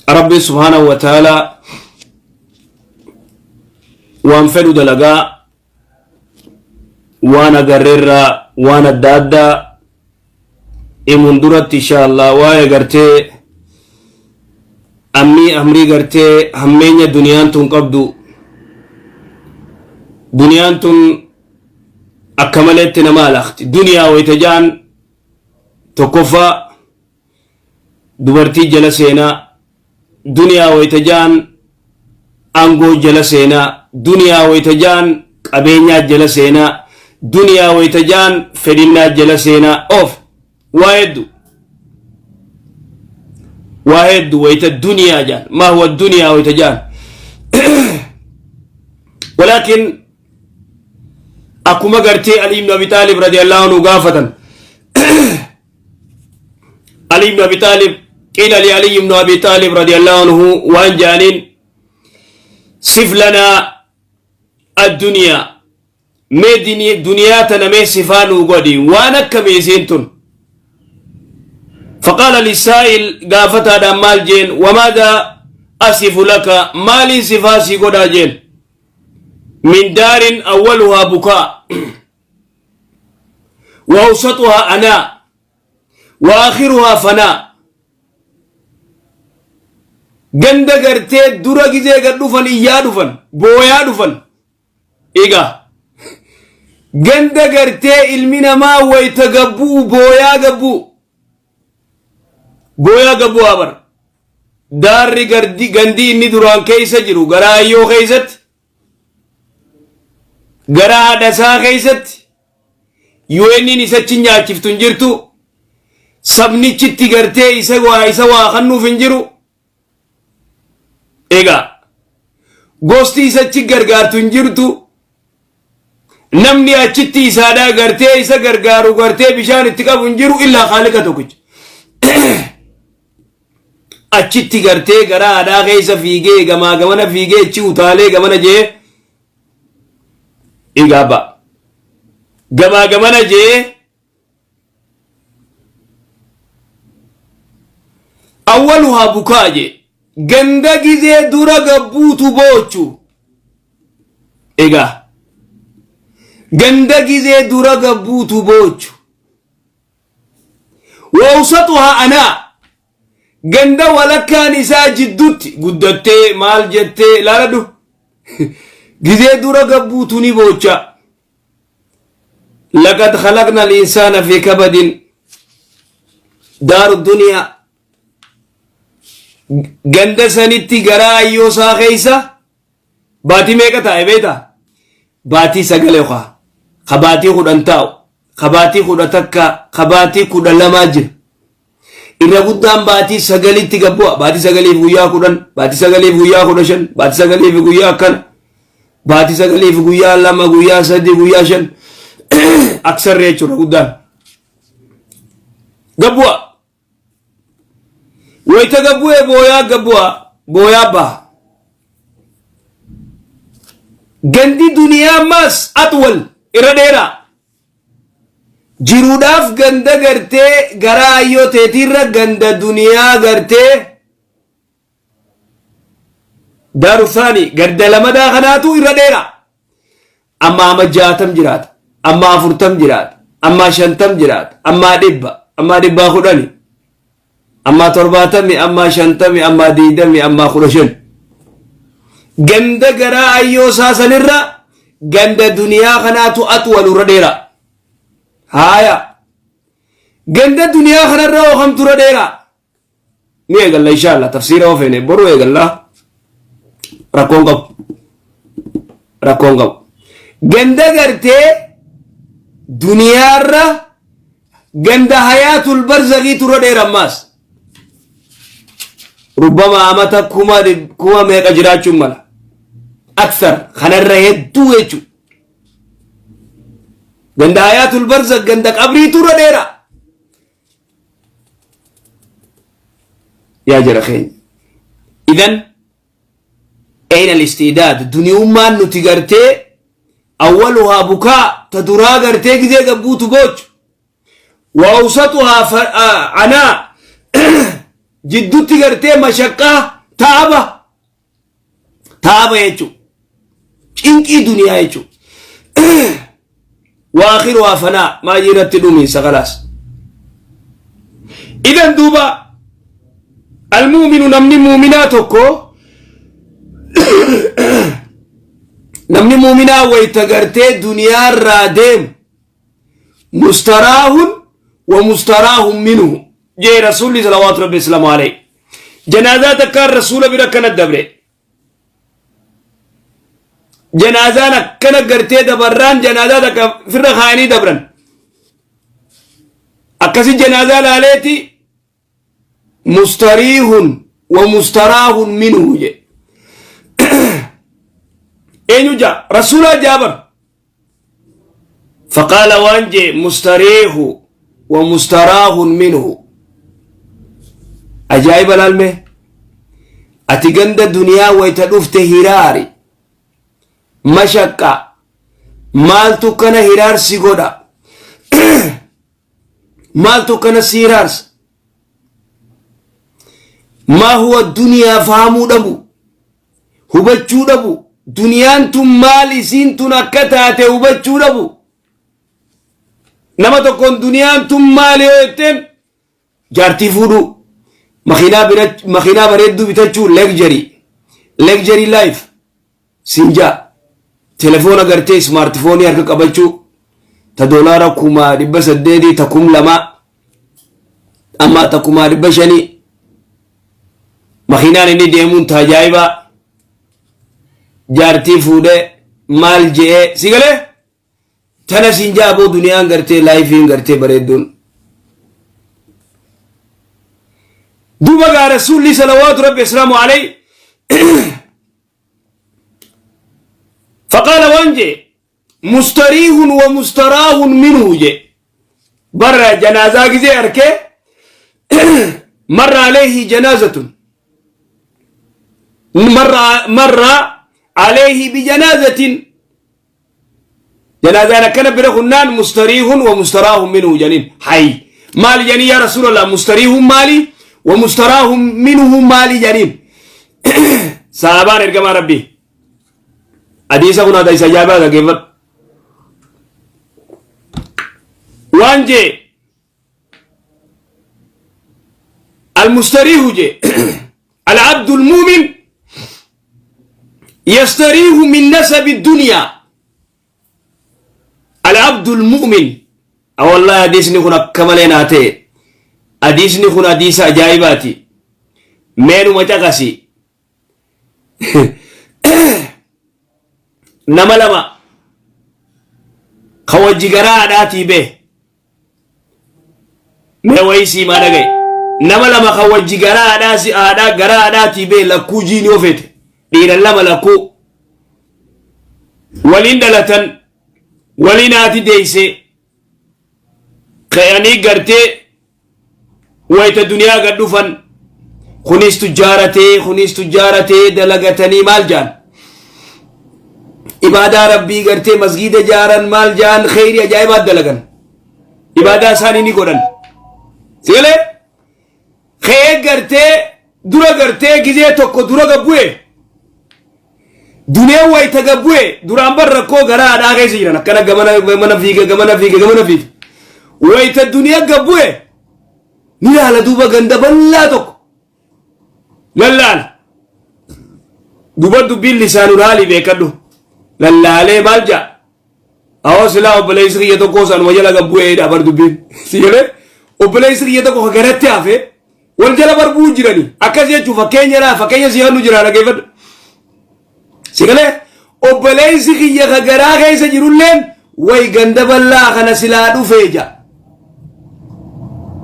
Rabbiin subhaanahu wa ta'aalaa waan fedhu dalagaa, waan agarreerraa waan adda addaa himuun duratti, insha Allah, waa'ee gartee ammii amrii gartee hammeenya duniyaan tun qabdu, duniyaan tun akka maleetti nama alakti. Duniyaa wayita ja'an, tokkoffaa dubartii jala seenaa. Duniyaa wayita ja'an, aangoo jala seenaa. Duniyaa wayita ja'an, qabeenyaa jala seenaa. Duniyaa wayita ja'an, fedhinnaa jala seenaa. Of waa hedduu, waa hedduu wayita duniyaa ja'an. Maa huwa duniyaa wayita ja'an? Walaakin akkuma gartee Ali ibn Abi Taalib radiyallahu anhu gaafatan, Ali ibn Abi Taalib, qiila li Ali ibn Abi Taalib radiyallahu anhu, waan ja'aniin: "Sif lanaa addunyaa, mee duniyaa tana mee sifaa nuu godhi, waan akkamii isiin tun?" فقال للسائل, gaafataadhaan maal jeen? "وماذا أصف لك?" Maaliin sifaa sii godhaa jeen. "من دار أولها بكاء وأوسطها عناء وآخرها فناء." Ganda gartee dura gizee gad dhufan iyyaa dhufan, booyaa dhufan. Egaa ganda gartee ilmi namaa wayta gabbuu booyaa gabbuu, booyaa gabbuu abar daarri gardi gandi inni duraan keessa jiru, gara ayyoo keessatti, gara haadhasaa keessatti, yu'enniin isachi nyaachiftu hin jirtu, sabnichitti gartee isa waa kannuuf hin jiru. Egaa gosti isachi gargaartu hin jirtu, namni achitti isaadhaa gartee isa gargaaru, gartee bishaan itti qabu hin jiru, illaa Khaalika tokkicha. Achitti gartee gara haadhaa keessa fiigee, gamaa gamana fiigee, achi utaalee gamana jee, egaa ba'a gamaa gamana jee. أولها بكاء jee, ganda gizee dura gabbuutu boochu. Egaa ganda gizee dura gabbuutu boochu. وأوسطها عناء, ganda walakkaan isaa jiddutti guddattee maal jettee ilaaladhu, gizee dura gabbuutu ni boocha. لقد خلقنا الإنسان في كبد. دار الدنيا, ganda sanitti garaa ayyoosaa keeysa baatii meeqa taa'e beeta? Baatii 9 yookaa ka baatii 10 taa'u, ka baatii 11, ka baatii 12 jira. Irra guddaan baatii 9tti gabbu'a. Baatii 9f guyyaa 10, baatii 9f guyyaa 15, baatii 9f guyyaa akkana, baatii 9f guyyaa 2, guyyaa 3, guyyaa 5 aksarree jechuudha. Guddaan gabbu'a. Wayita gabbu'ee booyaa gabbu'a, booyaa baha. Gandi duniyaa ammaas أطول, irra dheeraa jiruudhaaf. Ganda gartee gara ayyoo teetiirra ganda duniyaa gartee دار الثاني, ganda lamadaa kanaatu irra dheeraa. Amma ama 60 jiraata, amma 40 jiraata, amma 50 jiraata, amma 100, amma 110, amma 70, amma 50, amma 20, amma 15. Ganda garaa ayyoo saasanirra ganda duniyaa kanaatu أطول, irra dheeraa. Haaya, ganda duniyaa kanarra ookamtu irra dheeraa? Ni eegalla insha Allah. Tafsiira oo feene boru eegalla, rakkoon qabu, rakkoon qabu. Ganda gartee duniyaarra ganda حياة البرزخ iitu irra dheera. Ammaas ربما amata kuma meeqa jiraachuun mala, أكثر kanarra hedduu jechu. Ganda حياة البرزخ, ganda qabriitu irra dheera. Yaa jara keenya, إذن أين الاستعداد? Duniyummaan nuti gartee أولها بكاء, ta duraa gartee gizee gabbuutu boochu, وأوسطها عناء, jiddutti gartee mashaqqaa. Taaba taaba jechuun cinqii duniyaa jechuun waakiruhaa fanaa maayii irratti dhumiinsa kalaas. Idan duuba almuuminu, namni muuminaa tokko, namni muuminaa wayta gartee duniyaarraa deemu mustaraahun wa mustaraahun minhu jee Rasuulli salawaatu rabbi islaamu alayhi. Janaazaa takkaan Rasuula bira akkana dabre. Janaazaan akkana gartee dabarraan janaazaa takka firra kaayanii dabran. Akkasi janaazaa laaleeti mustariihun wa mustaraahun minhu jedhe. Eenyu jaa? Rasuulaa jaabar. Faqaala, waan jee, mustariihu wa mustaraahun minhu. Ajaa'iba laalme. Ati ganda duniyaa wayta dhufte hiraari mashaqqa maaltu kana hiraarsi godha? Maaltu kana si hiraarsa? Maa huwa duniyaa fahamuu dhabu, hubachuu dhabu, duniyaan tun maal isiin tun akka taate hubachuu dhabu. Nama tokkoon duniyaan tun maal yoo jetteen, jaartii fuudhuu, makiinaa bareedduu bitachuu, luxury life sinjaa, telefoona gartee smartphone harka qabachuu, ta $800,000, ta 2000, amma ta 500,000, makiinaan inni deemuun ta ajaa'ibaa, jaartii fuudhee maal je'ee si galee tana sinjaa. Aboo, duniyaan gartee lifeiin gartee bareedduun duuba gaa Rasuulli salawaatu rabbi islaamu alayhi faqaala, waan jee, mustariihun wa mustaraahun minhu je. Barra janaazaa gizee arkee, marra alayhi janaazatun, marra alayhi bijanaazatin, janaazaan akkana bira kunnaan mustariihun wa mustaraahun minhu janin. Hay, maali janii yaa Rasuulallah? Mustariihun maali? Wa mustaraahun minhu maali janin sahabaan ergamaa Rabbii. Hadiisa kun hadiisa ajaa'ibaa, dhaggeeffadhu. Waan jee المستريح جي العبد المؤمن يستريح من نسب الدنيا. العبد المؤمن، أو والله حديثني كنا كمالين آتي، حديثني كنا حديث أجايباتي مينو متاكسي. Nama lama ka wajji garaa haadhaatii bee, mee wayii siimaa dhagaye. Nama lama ka wajji garaa haadhaa si haadhaa garaa haadhaatii bee, lakkuu jiini ofete, dhiiran lama lakkuu waliin dhalatan, waliin haati deeyse, ka'anii gartee wayita duniyaa gad dhufan, kunis tujjaaratee, kunis tujjaaratee, dalagatanii maal jaan, ibaadaa Rabbii gartee masgiida jaaran, maal jaan, kheyrii ajaa'ibaa dalagan, ibaadaa isaanii ni godhan. Sigalee ka'ee gartee dura gartee gizee tokko dura gabbu'e. Duniyaan wayita gabbu'e duraan bar rakkoo garaa haadhaa keessa jiran, akkana gamana gamana fiiga, gamana fiiga, gamana fiiga. Wayita duniyaa gabbu'e ni laala duuba ganda bal'aa tokko lallaala duuba. Dubbiin lisaanul haalii beekadhu. Lallaalee maal jaa? Awoo, silaa obboleessi kiyya tokko sanuma jala gabbu'eedha bar dubbiin. Si galee, obboleessi kiyya tokko ka garatti hafe wal jala barbuu jirani akkas jechuu. Fakkeenya laa, fakkeenya si hannu jira, dhageeffadhu. Si galee, obboleessi kiyya ka garaa keessa jirulleen way ganda bal'aa kana silaa dhufee ja.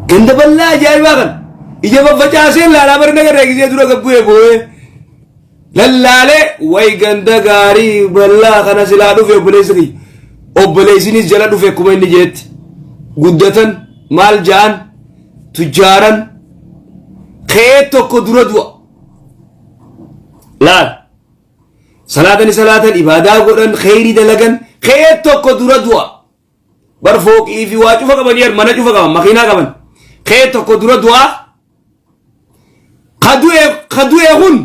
Ganda bal'aa ajaa'ibaa kana ija faffacaasee laalaa bari nagarree gisee dura gabbu'ee boo'ee lallaalee, way ganda gaarii bal'aa kana silaa dhufe obboleessi kiyya. Obboleessinis jala dhufe. Akkuma inni jeetti guddatan, maal ja'an, tujjaaran. Ka'ee tokko dura du'a. Laal, salaatani salaatan, ibaadaa godhan, kheyrii dalagan. Ka'ee tokko dura du'a. Bar fooqii fi waa cufa qabanii, mana cufa qaban, makiinaa qaban. Ka'ee tokko dura du'a. Ka du'e Ka du'e kun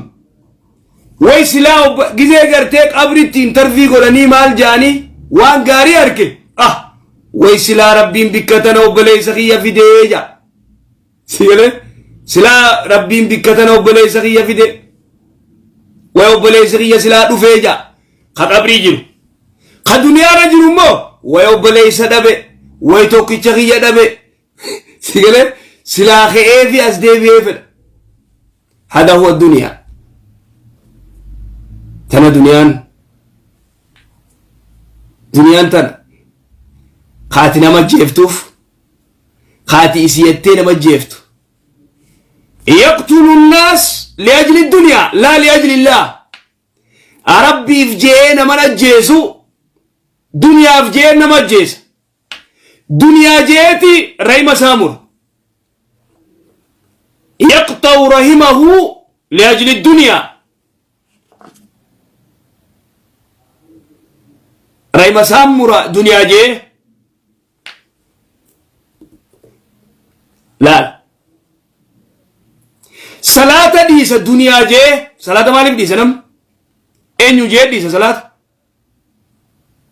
way silaa gizee gartee qabritti intarvii godhanii maal jaanii waan gaarii arge, ah, way silaa Rabbiin bikka tana obboleessa kiyya fidee jaa. Si galee? Silaa Rabbiin bikka tana obboleessa kiyya fide, way obboleessi kiyya silaa dhufee jaa. Ka qabrii jiru. Ka duniyaarra jiru immoo way obboleessa dhabe, way tokkicha kiyya dhabe. Si galee? Silaa ka'ee fi as deebi'ee fedha. Hada huwa duniyaa. Tana duniyaan. Duniyaan tana. Kaati nama jeeftuuf, kaati isiyattee nama jeeftu. Yaqtulu nnaas liajli duniyaa laa liajli illaah. Rabbiif je'ee nama ajjeesu, duniyaaf je'ee nama ajjeesa. Duniyaa je'eeti rahima isaa mura. Yaqta'u rahimahu liajli duniyaa. Rahima isaa mura duniyaa je'ee. Laal. Salaata dhiisa duniyaa jee. Salaata maaliif dhiisa nam? Eenyu jee dhiisa salaata?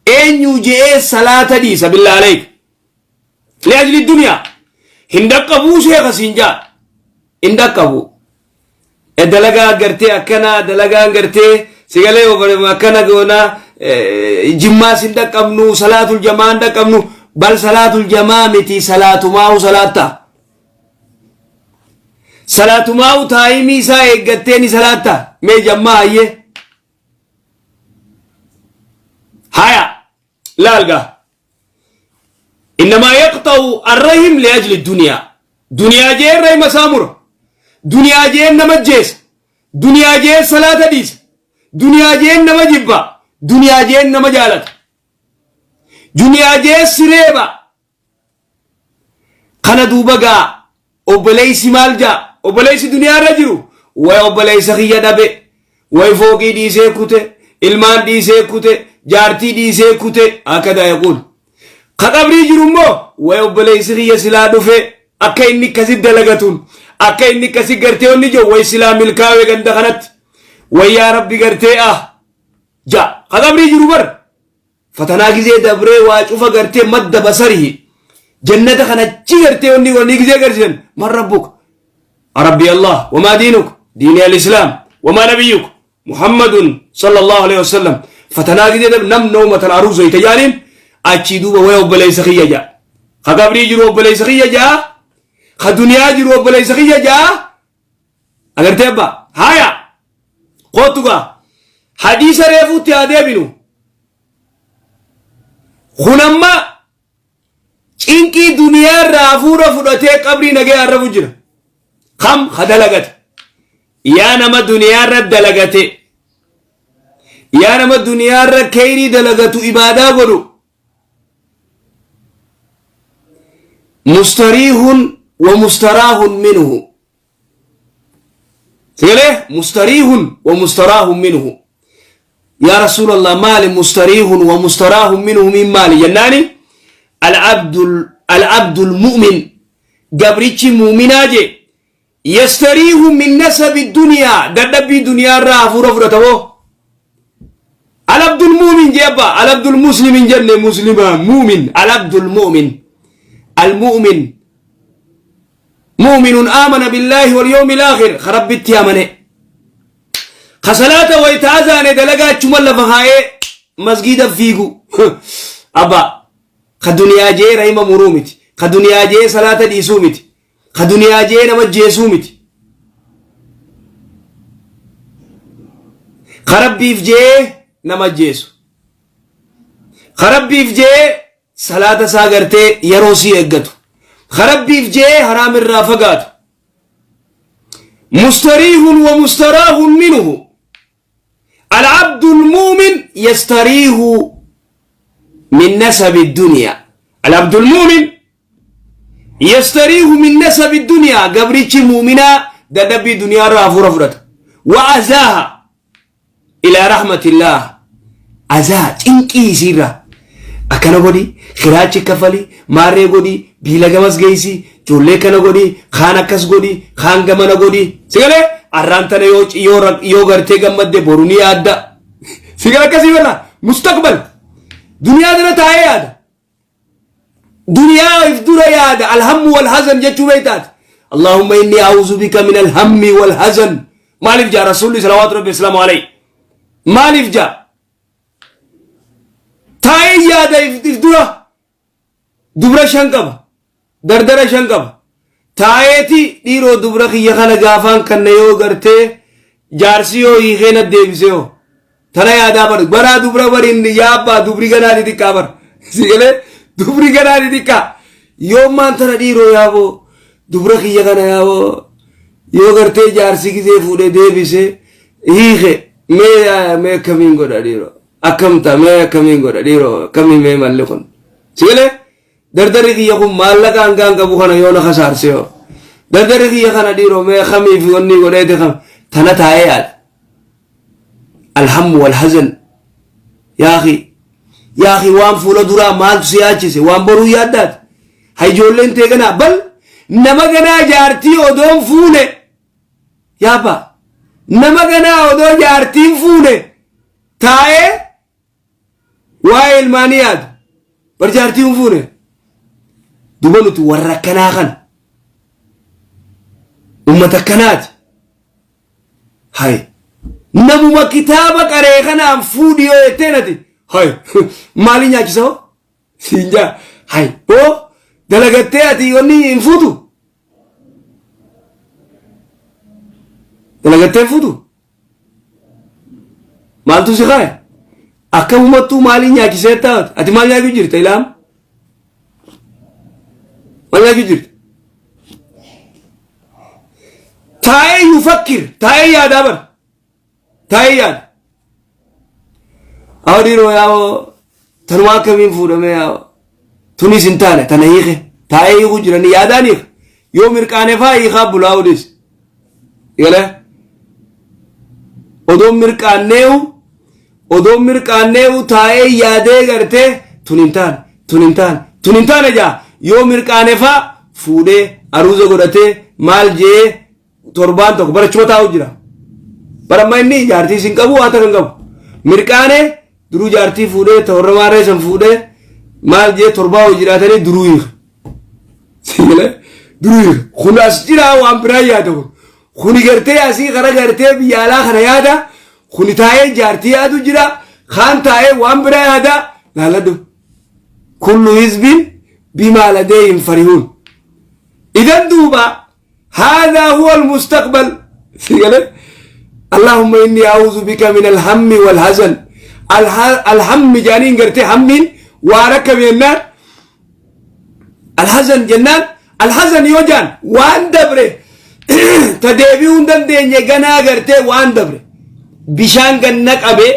Eenyu jee salaata dhiisa, billaa aleek? Liajli duniyaa. Hin dhaqqabuu sheeka siin jaa. Hin dhaqqabu. Dalagaa gartee akkanaa, dalagaan gartee sigalee akkana goonaa, jimmaas hin dhaqqabnu, salaatul jamaa hin dhaqqabnu. Bal salaatul jamaa miti, salaatumaa'u salaatta. Salaatumaa'u taayimii isaa eeggattee ni salaatta. Mee jammaa hayyee. Haya laalgaa. Innamaa yaqta'u arrahim liajli duniyaa. Duniyaa jeen rahima isaa mura. Duniyaa jeen nama jeesa. Duniyaa jeen salaata dhiisa. Duniyaa jeen nama jibba. Duniyaa jeen nama jaalata. Duniyaa jeen sireeba. Kana duuba gaa obboleessi maal jaa? Obboleessi duniyaa irra jiru way obboleessa kiyya dhabe, way fooqii dhiisee kute, ilmaan dhiisee kute, jaartii dhiisee kute, akka yaquul. Ka qabrii jiru immoo way obboleessi kiyya silaa dhufe, akka inni akkasi dalagatuun, akka inni akkasi gartee onni jiru, way silaa milkaa'ee ganda kanatti, way yaa Rabbi gartee ah ja. Ka qabrii jiru bar fatanaa gizee dabree waa cufa gartee madda basarihi jannata kana achi gartee wanni wanni gizee garsiisan, man rabbuka? Rabbi Allah. Wamaa diinuk? Diini al-islaam. Wamaa nabiyyuk? Muhammadun sallallahu alaihi wasallam. Fatanaa gizee dabre nam noomatan aruusa ita jaaniin achii duuba way obboleessa kiyya jaa. Ka qabrii jiru obboleessa kiyya jaa, ka duniyaa jiru obboleessa kiyya jaa. Agartee abbaa? Haya, kootu gaa hadiisa reefuutti haa deebinu. Kun amma cinqii duniyaa irraa hafuura fudhatee qabrii nagee arrafu jira. Kam ha dalagate? Yaa nama duniyaa irra dalagate, yaa nama duniyaa irra keyrii dalagatu, ibaadaa godhu, mustariihun wa mustaraahun minhu. Sagalee mustariihun wa mustaraahun minhu. Yaa Rasuulallah, maali mustariihun wa mustaraahun minhu min maali jennaani, alabdul mu'min, gabrichi muuminaa je, yastariihu min nasabi duniyaa, dadhabbii duniyaa irraa hafuura fudhatamoo. Alabdul mu'min jee abba, alabdul muslim hin jenne, muslima mu'min, alabdul mu'min, almu'min, mu'minun aamana billaahi wal yawmil aakhir, ka Rabbitti amane, ka salaata wayta azaane dalagaa achuma lafa kaa'ee masgiida fiigu abba. Ka duniyaa jee rahima muruu miti, ka duniyaa jee salaata dhiisuu miti, ka duniyaa jee nama jeesuu miti, ka Rabbiif jee nama jeesu, ka Rabbiif jee salaata isaa gartee yeroo sii eeggatu, ka Rabbiif jee haraam irraa fagaatu. Mustariihun wa mustaraahun minhu. Alabdul mu'min yastariihu min nasabi duniyaa. Alabdul mu'min yastariihu min nasabi duniyaa. Gabrichi mu'minaa dadhabbii duniyaa irraa hafuura fudhata. Wa azaaha ilaa rahmatillah. Azaa cinqii isiirraa akkana godhi, kiraachi kafali, maarree godhi, biila gamas geessi, ijoollee kana godhi, kaan akkas godhi, kaan gamana godhi. Sigalee Arraan tana yoo yoo yoo gartee gammadde boru ni yaadda. Si gara akkasii bala mustaqbal. Duniyaa tana taa'ee yaada. Duniyaa if dura yaada. Alhammu wal hazan jechuu beektaati. Allahumma inni a'uuzu bika min alhammi wal hazan. Maaliif jaa Rasuulli salawaatu rabbi islaamu alayhi? Maaliif jaa? Taa'ee yaada if dura. Dubra shan qaba. Dardara shan qaba. Taa'eeti dhiiroo dubra kiyya kana gaafaan kanna yoo gartee jaarsi yoo hiikee na deebisee hoo. Tana yaadaa bar baraa dubra bariin yaabbaa dubri ganaa xixiqqaa bar. Si galee dubri ganaa xixiqqaa. Yoo maan tana dhiiroo yaaboo dubra kiyya kana yaaboo yoo gartee jaarsi gizee fuudhee deebisee hiike mee mee akkamiin godha dhiiroo. Akkam ta'a mee akkamiin godha dhiiroo akkamii mee malli kun. Si galee dardarri kiyya kun maallaqa hangaan qabu kana yoo na kasaarse yoo. Dardarri kiyya kana dhiiroo mee kamii fi wanni godheeti kam tana taa'ee yaada. Alhammu wal hazan. Yaa akhi yaa akhi waan fuula duraa maaltu si yaachise waan boruu yaaddaati. Ha ijoolleen tee ganaa bal nama ganaa jaartii odoon fuune yaabba nama ganaa odoo jaartiin fuune taa'ee waa'ee ilmaanii yaadu bar jaartii hin fuune duba nuti warra akkanaa kana ummata akkanaati hay namuma kitaaba qaree kanaan fuudhi yoo jetteen ati hay maalii nyaachisa hoo siin jaa hay hoo dalagattee ati wanni hin fuutu dalagattee hin fuutu Maaltu si kaaye? Akkamumattuu maaliin nyaachisee taate? Ati maal nyaachuu jirta ilaam? Maal nyaachuu jirta? Taa'ee yufakkir taa'ee yaadaa bara. Taa'ee yaada. Awwa dhiiroo yaa'oo tanumaa akkamiin fuudhamee yaa'oo tunis hin taane tana hiike taa'ee hiikuu jiranii yaadaan hiika yoo mirqaane faa hiikaa bulaa odees. Galee odoon mirqaanneewu odoon mirqaanneewu taa'ee yaadee gartee tun hin taane tun hin taane tun hin taane jaa yoo mirqaane faa fuudhee aruuza godhatee maal jee torbaan tokko barachuma taa'u jira. Bara amma inni jaartii isin qabu waa takka hin qabu. Mirqaane duruu jaartii fuudhee ta warra maarree san fuudhee maal jee torbaa hojii jiraatanii duruu hiika. Sigalee duruu hiika. Kun as jira waan biraa yaada kun. Kuni gartee asii kara gartee biyya alaa kana yaada. Kuni taa'ee jaartii yaadu jira. Kaan taa'ee waan biraa yaada. Laaladhu. Kullu hizbin bimaa ladayhim farihuun. Idan duuba هذا هو المستقبل اللهم إني أعوذ بك من الهم والحزن الهم جانين قرتي همين وارك جنان الحزن جنان الحزن يوجان وان دبره تدبي هندن ديني غنا قرتي وان دبره bishaan ganna qabe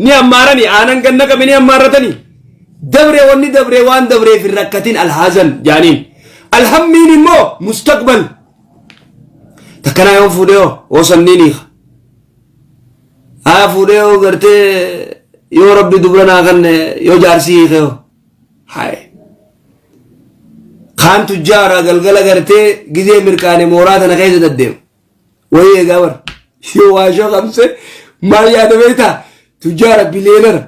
ni hammaarani aanan ganna qabe ni hammaarratani dabre wanni dabre waan dabreef hin rakkatin alhazan jaaniin alhammiin immoo mustaqbal takkanaa yoon fuudhee hoo hoo sanniin hiika haa fuudhee hoo gartee yoo rabbi dubra naa kanne yoo jaarsii hiike hoo haye kaan tujjaara galgala gartee gizee mirqaane mooraa tana keessa daddeema Wayii egaa bara. Yoo waashoo qabse maal yaada beektaa? Tujjaara biliyeenara.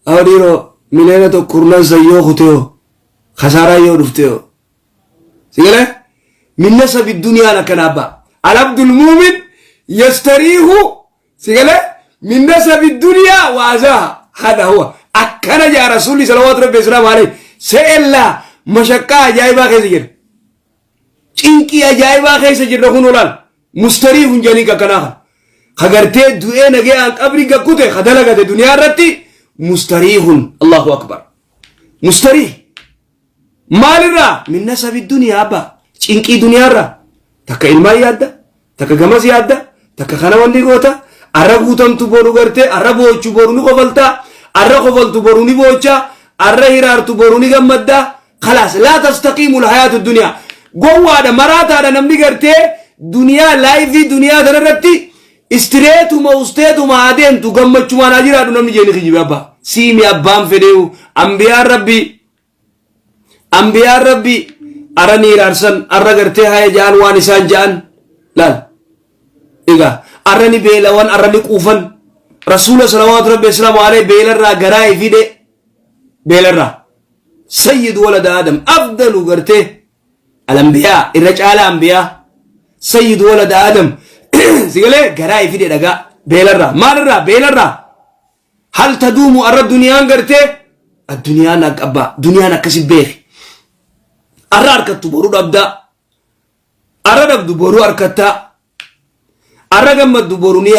Awa dhiiroo miliyoona tokko kurnan san yoo kutee hoo kasaaraa yoo dhuftee hoo. Si galee? Min nasabi duniyaan akkana abbaa. Alabdul muumin yastariihu si galee? Min nasabi duniyaa waazaa hada huwa. Akkana jaa rasuulli salawaatu rabbi islaamu alayhi. Se'ellaa mashaqqaa ajaa'ibaa keessa jira. Cinqii ajaa'ibaa keessa jirra kun olaal. Mustarii hun jedhanii kakkanaa kana. Ka gartee du'ee nagayaan qabri gakkute ka dalagate duniyaa irratti mustariihun Allahu akbar. Mustariih maalirraa min nasabi duniyaa abbaa cinqii duniyaarraa takka ilmaan yaadda takka gamas yaadda takka kana wanni goota arra guutamtu boru gartee arra boochu boru ni kofaltaa arra kofaltu boru ni boocha arra hiraartu boru ni gammaddaa kalaas laa tastaqiimu lhayaatu duniyaa gowwaadha maraataadha namni gartee duniyaa laayifii duniyaa tanarratti istireetuma usteetuma adeemtu gammachumaan haa jiraadhu namni jeeni kijibe abbaa siimi abbaan fedheewu ambiyaan rabbii Ambiyaan Rabbii arra ni hiraarsan, arra gartee haya ja'an waan isaan ja'an laal. Egaa arra ni beelawan, arra ni quufan. Rasuula salawaatu rabbi islaamu alayhi beelarraa garaa ifidhe beelarraa. Sayyidu walada Adam afdalu gartee alambiyaa irra caala ambiyaa sayyidu walada Adam sigalee garaa ifidhe dhagaa beelarraa maalirraa beelarraa. Hal taduumu arra duniyaan gartee adduniyaan abbaa duniyaan akkasi beeki. Arra harkattu boru dhabdaa. Arra dhabdu boru arkattaa. Arra gammaddu boru ni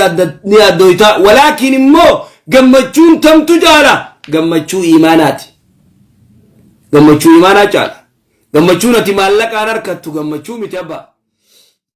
yaaddoytaa. Walaakin immoo gammachuun tamtu caala? Gammachuu iimaanaati. Gammachuu iimaanaa caala. Gammachuun ati maallaqaan arkattu gammachuu miti abbaa.